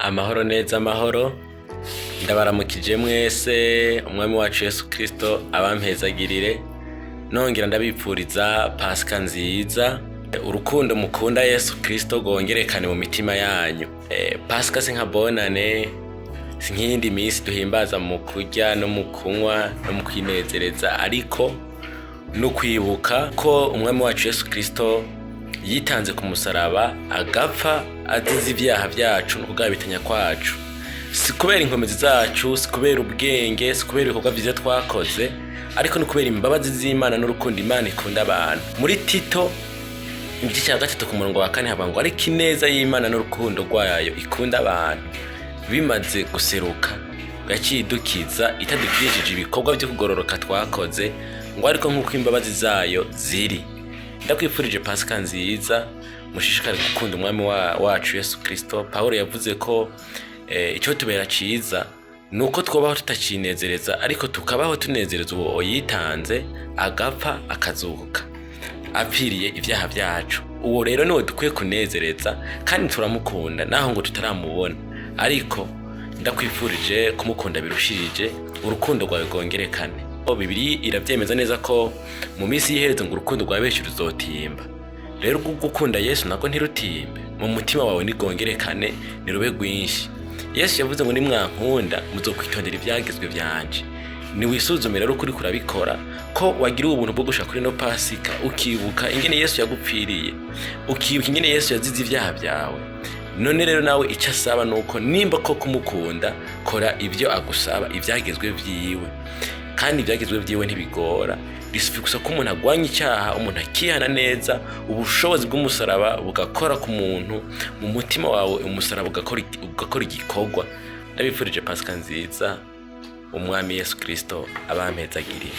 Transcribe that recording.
Amahoro neza, amahoro. Ndabaramukije mwese. Umwami wacu Yesu Kristo abampezagirire. Nongera ndabipfuriza Pasika nziza. Urukundo mukunda Yesu Kristo rwongerekane mu mitima yanyu. Pasika si nka Bonane, si nk'iyindi minsi duhimbaza mu kurya no mu kunywa no mu kwinezereza, ariko no kwibuka ko Umwami wacu Yesu Kristo yitanze ku musaraba, agapfa azize ibyaha byacu no kugabitanya kwacu. Si kubera inkomezi zacu, si kubera ubwenge, si kubera ibikorwa byiza twakoze, ariko ni kubera imbabazi z'Imana n'urukundo Imana ikunda abantu. Muri Tito igice cya 3 ku murongo wa 4 havuga ngo: "Ariko ineza y'Imana n'urukundo rwayo ikunda abantu bimaze guseruka, gacidukiza itadupfishije ibikorwa byo kugororoka twakoze," ngo ariko nk'uko imbabazi zayo ziri. Ndakwifurije Pasika nziza. Mushishikare gukunda Umwami wacu Yesu Kristo. Pawulo yavuze ko icyo tubera ciza ni uko twobaho tutacinezereza, ariko tukabaho tunezereza uwo yitanze, agapfa, akazuka, apfiriye ibyaha byacu. Uwo rero niwe dukwiye kunezereza, kandi turamukunda naho ngo tutaramubona, ariko ndakwifurije kumukunda birushirije, urukundo rwawe rwongerekane. Bibiliya irabyemeza neza ko mu minsi y'iherezo ngo urukundo rwa benshi ruzotimba. Rero urwo gukunda Yesu nako ntirutimbe mu mutima wawe, nirwongerekane, nirube rwinshi. Yesu yavuze ngo: "Nimwankunda muzokwitondera ibyagezwe byanje." Niwisuzume rero ukuri kurabikora, ko wagiriwe ubuntu bwo gushaka kuri no Pasika, ukibuka ingene Yesu yagupfiriye, ukibuka ingene Yesu yazize ibyaha byawe. None rero nawe icyo asaba ni uko nimba ko kumukunda, kora ibyo agusaba, ibyagezwe vyiwe. Kandi ibyagezwe vyiwe ntibigora, risufi gusa ko umuntu agwanya icyaha, umuntu akihana neza, ubushobozi bw'umusaraba bugakora ku muntu mu mutima wawe, umusaraba ugakora igikorwa. Ndabifurije Pasika nziza. Umwami Yesu Kristo abampezagiriye.